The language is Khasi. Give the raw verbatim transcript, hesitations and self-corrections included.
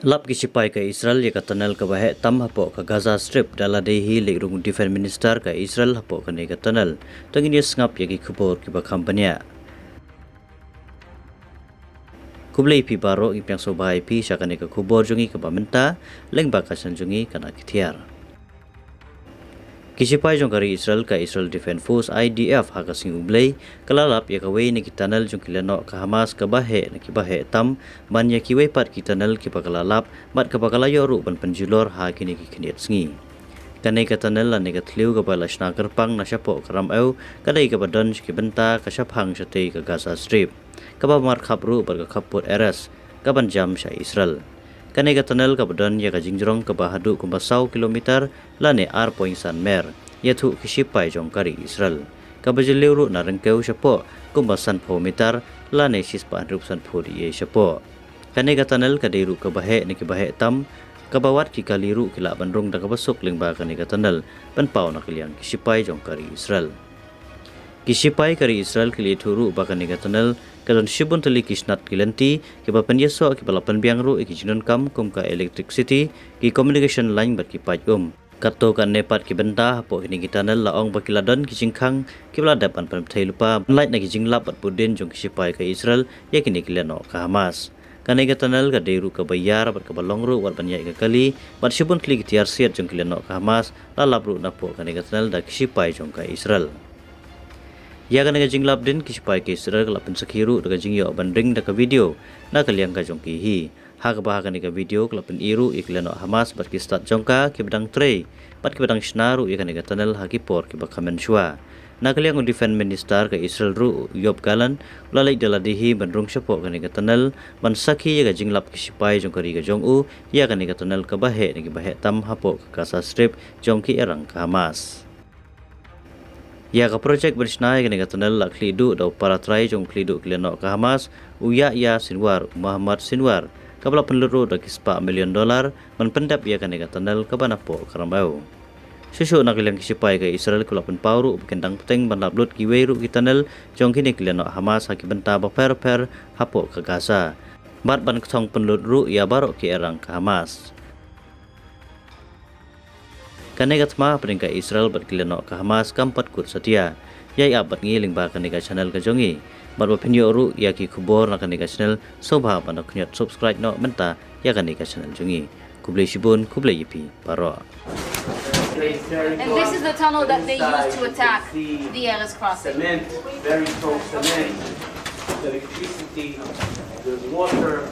Lap ki sipai ka Israel ïa ka tunnel kaba heh tam hapoh ka Gaza Strip da la dei hi leit rung Defense Minister ka Israel hapoh kane ka tunnel. To ngin ïa sngap ïa ki khubor kiba kham bniah. Khublei phi baroh, ngi pdiang sngewbha ïa phi sha kane ka khubor jong ngi kaba mynta, lyngba ka channel jong ngi Kane Ka Thiar. Ki sipai jong ka ri Israel ka Israel Defense Force, I D F, ha ka sngi U Blei, ka la lap ïa kawei na ki tunnel jong ki lehnoh ka Hamas kaba heh na kiba heh tam, ban ïa kiwei pat ki tunnel kiba ka la lap, bad kaba ka la ïoh ruh ban pynjulor ha kine ki khyndiat sngi. Kane ka tunnel lane ka thliew kaba la shna kyrpang na shapoh ka Ram Ew, ka dei kaba don sha ki bynta ka shaphang shatei ka Gaza Strip, kaba markhap ruh bad ka khappud Erez, kaban jam sha Israel. Kane ka tunnel kaba don ïa ka jingjrong kaba haduh kumba saw kilometer lane ar point san mer, ïathuh ki sipai jong ka ri Israel. Kaba jylliew ruh na ryngkew shapoh kumba sanphew meter lane shispah hynriewphew sanphew D A shapoh. Kane ka tunnel ka dei ruh kaba heh na kiba heh tam, kaba wat ki kali ruh ki lah ban rung da kaba suk lyngba kane ka tunnel, pynpaw na ka liang ki sipai jong ka ri Israel. Ki sipai ka ri Israel ki la ïathuh ruh ba kane ka tunnel ka don shibun tylli ki snat ki lynti kiba pynïasoh kiba la pynbiang ruh ïa ki jingdonkam kum ka electricity, ki communication line bad ki paip um. Katto katne pat ki bynta hapoh kine ki tunnel la ong ba ki la don ki jingkhang kiba la dep ban pynbthei lypa ban lait na ki jinglap bad buddien jong ki sipai ka Israel ïa kine ki lehnoh ka Hamas. Kane ka tunnel ka dei ruh kaba ïar bad kaba long ruh wat ban ïaid ka kali, bad shibun tylli ki tiar siat jong ki lehnoh ka Hamas la lap ruh napoh kane ka tunnel da ki sipai jong ka Israel. Ïa kane ka jinglap dien ki sipai ka Israel ka la pynsakhi ruh da ka jingïoh ban ring da ka video na ka liang ka jong ki hi. Ha kaba ha kane ka video ka la pyni ruh ïa ki lehnoh Hamas bad ki stad jong ka kiba dang trei bad kiba dang shna ruh ïa kane ka tunnel ha ki por kiba kmen shuwa. Na ka liang u Defense Minister ka Israel ruh u Yoav Gallant u la leit da lade hi ban rung shapoh kane ka tunnel ban sakhi ïa ka jinglap ki sipai jong ka ri ka jong u ïa kane ka tunnel kaba heh na kiba heh tam hapoh ka Gaza Strip jong ki ïarang ka Hamas. Ïa ka projek ban shna ïa kane ka tunnel la khlieh duh da u para trai jong u khlieh duh ki lehnoh ka Hamas, u Yahya Sinwar, u Mohammad Sinwar, kaba la pynlut ruh da ki spah million dollar ban pyndep ïa kane ka tunnel kaba napoh ka Ram Ew. Shuh shuh na ka liang ki sipai ka Israel ki la pynpaw ruh ba kin dang bteng ban lap lut kiwei ruh ki tunnel jong kine ki lehnoh Hamas ha ki bynta bapher bapher hapoh ka Gaza, bad ban kthong pynlut ruh ïa baroh ki ïarang ka Hamas. Kane ka thma hapdeng ka Israel bad ki lehnoh ka Hamas kam pat kut satia. Ïai ap bad ngi lyngba kane ka channel ka jong ngi. Bad ba phin ïoh ruh ïa ki khubor na kane ka channel, sngewbha ban da khñiot subscribe noh mynta ïa kane ka channel jong ngi. Khublei shibun, khublei ïa phi baroh. And this is the tunnel that they used to attack the Erez crossing. Cement, very strong cement. There's electricity, there's water.